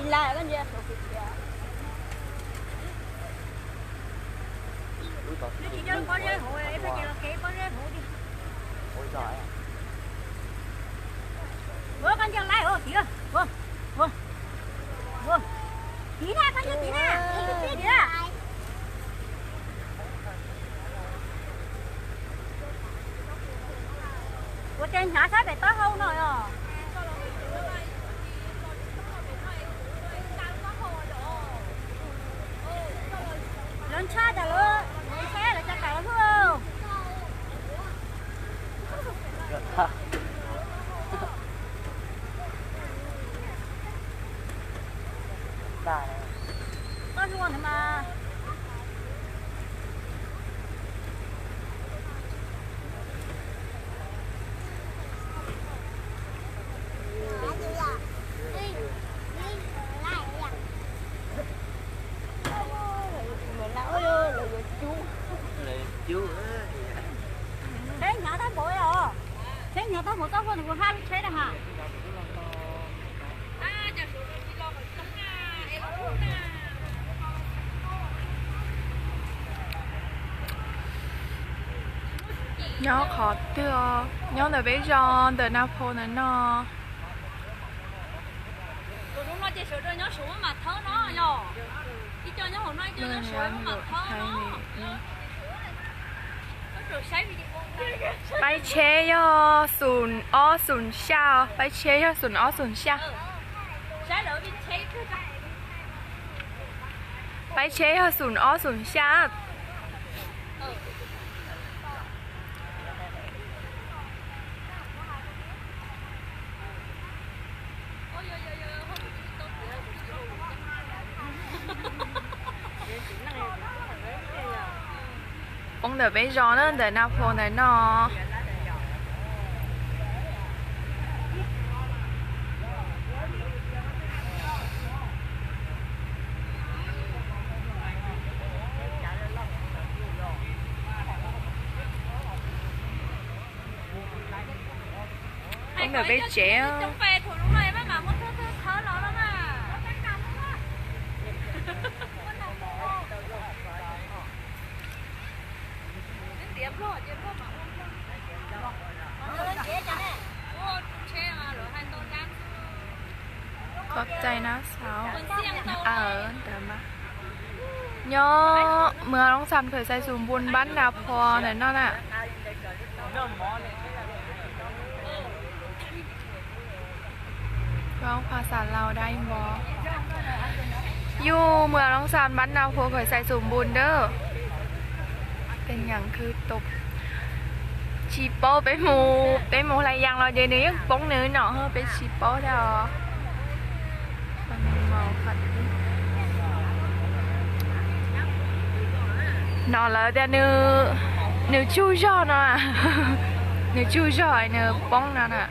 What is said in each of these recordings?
Lawm koj ntsia. Nws tsis coj pob zeb hauv, ib pliag ces los kev pob zeb hauv tiag. Ua koj ntsia laib os, tiv, ua, ua, ua. Tiv na, koj ntsia tiv na, tiv tiv tiv. Ua cas hnyav sab pem taub hau no os. Lawv ntshai tas lawv, lawv ntshai lawv tsa kam lawv hwj. Koj hlua ntawd mas. Tsheb hnyav tag npaum li os. Tsheb hnyav tag npaum txoj hlua nws kuv hab lub tsheb rau ha. Nyob qhov twg os? Nyob ntawm peb zos ntawm Nas Phos ntawm no. Tus hnub no ces sawv daws nyob saum maj mam thawb no yog. Ib co nyob hauv no, ib co nyob saum maj mam thawb no. Qaib tsheb yog xoom ob xoom xya, qaib tsheb yog xoom ob xoom xya. Qaib tsheb yog xoom ob xoom xya. Poob ntawm peb zos na, ntawm Nas Phos ntawm no. Poob ntawm peb tsev. Khov cai na xauv. Ntawd mas nyob Muas Looj Xam khawm xais xum npun npab Nas Phos ntawm no na. Phas xas Laus dai npo. Yus Muas Looj Xam npab Nas Phos khawm xais xum npun dawb. Tej nyeem khwb tau. Tsis paub peb mus, peb mus hlais yaas los ces nws yeej poob nws no, peb tsis paub thiab os. No lawv tias nws tsug zog no, nws tsug zog nws poob no na.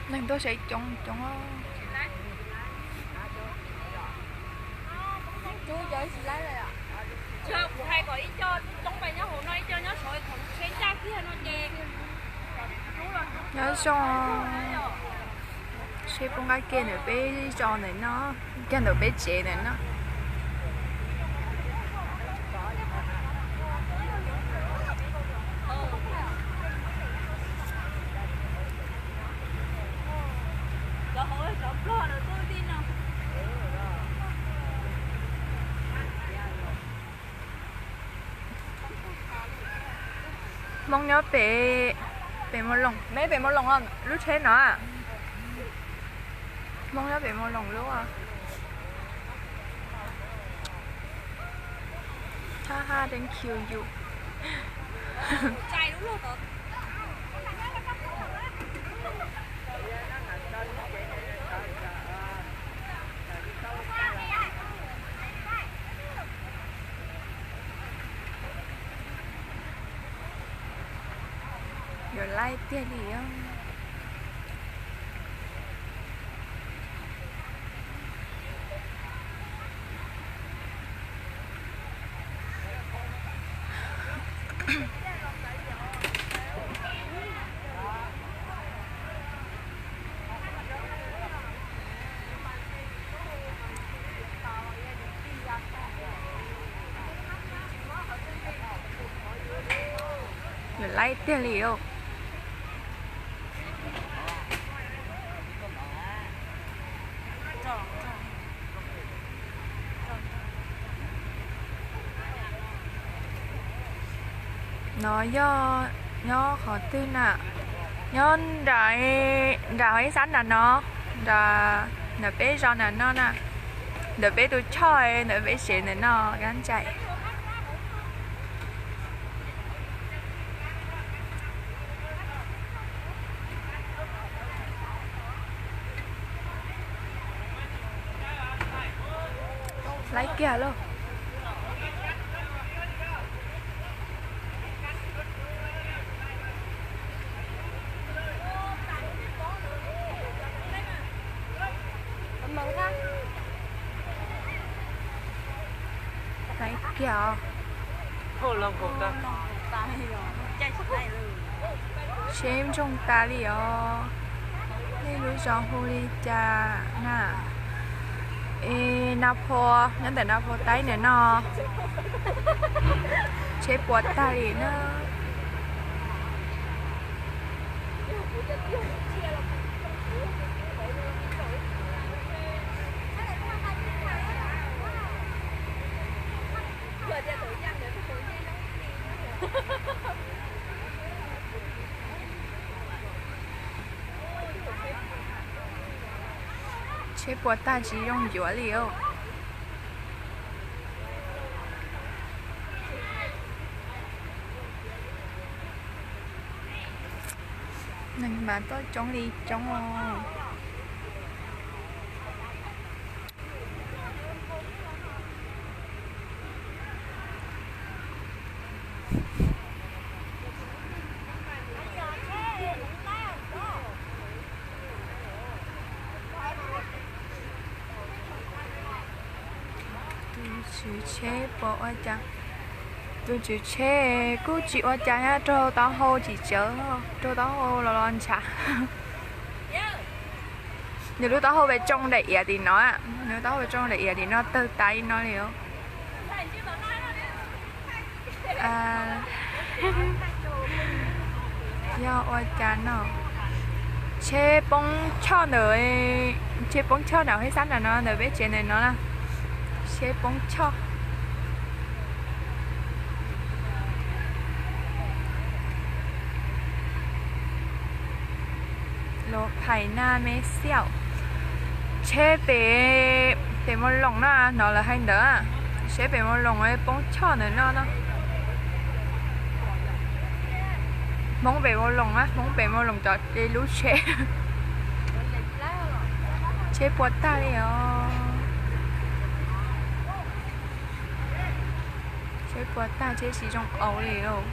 Neeg tuaj saib coob coob. Nyob zoo, seb poob qab kiag ntawm peb zos ntawm no, kiag ntawm peb tsev ntawm no. Hmoob nyob pem, pem Mus Loos, neb pem Mus Loos lub tsheb no. Hmoob nyob pem Mus Loos lub. Ha ha, thank you you. Yuav laib tiag li os. Yuav laib tiag li os. No yog nyob qhov twg na? Nyob nram, nram ib sab nram no, nram, nram peb zos nram no na. Ntawm peb tus choj, ntawm peb tsev ntawm no, kab ncaim. Laib kiag lauj. Laib kiag os. Tsheb ntsoog tas li os. Nej lub zos hu li cas na? Es Nas Phos, nyob ntawm Nas Phos Taib ntawm no. Tsheb puas tag li na. Tsheb puas tag tsis zoo yuav li os. Neeg mas tuaj coob li coob os. Tus tswv tsheb puas ua cas? Tus tswv tsheb kuj tsis ua cas, raug taub hau tsis tsawv, raug taub hau los los ntshav. Nws lub taub hau pes tsoo daim iav tim no, nws lub taub hau pes tsoo daim iav tim no tawg tas li no li. Yog ua cas no? Tsheb poob choj ntawm, tsheb poob choj ntawm hib xab nram no, ntawm peb tsev ntawm no na. Tsheb poob choj. Los phais na me xiaum. Tsheb pem, pem Mus Loos na, hnov lawv hais ntawd. Tsheb pem Mus Loos poob choj ntawm no no. Hmoob pem Mus Loos na, Hmoob pem Mus Loos cov lub tsheb. Tsheb puas tag li os. Tsheb puas tag, tsheb tsis zoo auv li lauj.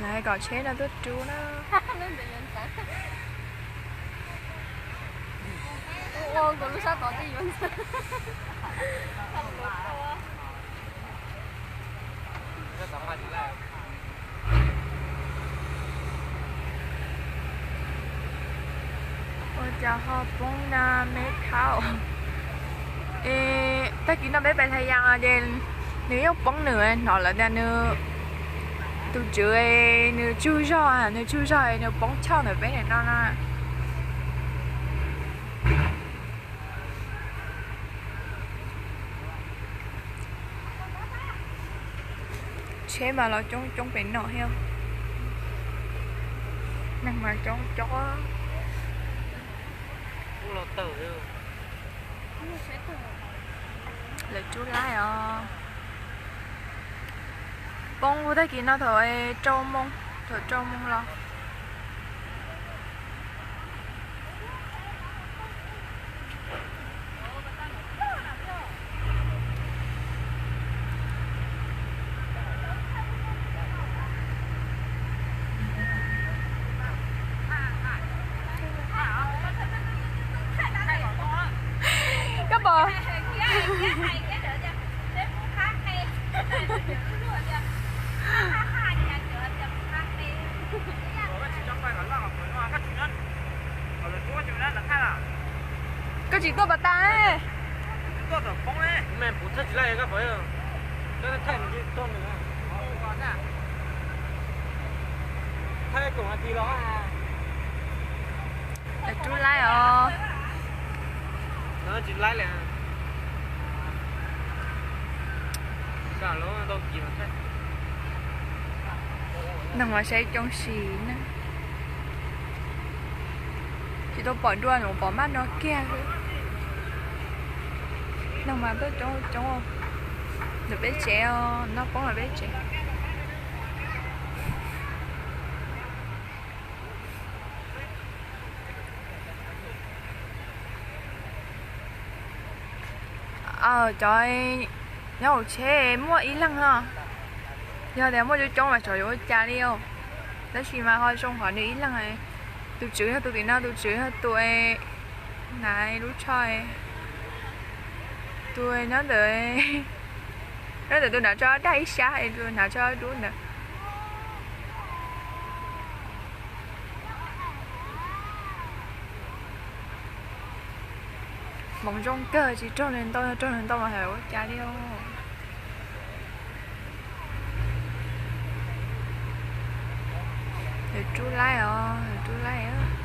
Lawv hais kom tsheb no tuaj rub na. Ua cas ho poob na me khauj? Es tag kis no peb pais Thaib Yas ces nws yeej poob nws, hnov lawv tias nws, tus tswv nws tsaug zog, nws tsaug zog nws poob choj ntawm peb nim no na. Tsheb mas los coob coob pem no thiab. Neeg mas coob coob. Lawv rub laib os. Poob tag kis no thaum rau moo, thaum rau moo los. Koj pom, koj tsis tuaj pas tas. Lawv rub laib os. Neeg mas saib coob sim na. Tsis tau pom dua, pom maj no kiag xwb. Neeg mas tuaj coob coob. Ntawm peb tsev os, noj poob ntawm peb tsev. Cov nyob hauv tsheb muaj ib leeg no, yog tias muaj coob coob mas tsam yuav ua cas li os. Tab sis mas ho zoo qhov nws ib leeg. Tus tswv yog tus tim no, tus tswv yog tus na lub tsho, tus nyob ntawm, nyob ntawm tus hnav tsho dag ib sab, tus hnav tsho dub ntawd. Hmoov zoo kawg, tsis raug li ntau, yog raug li ntau mas hais ua cas li os. Lawv rub laib os, lawv rub laib.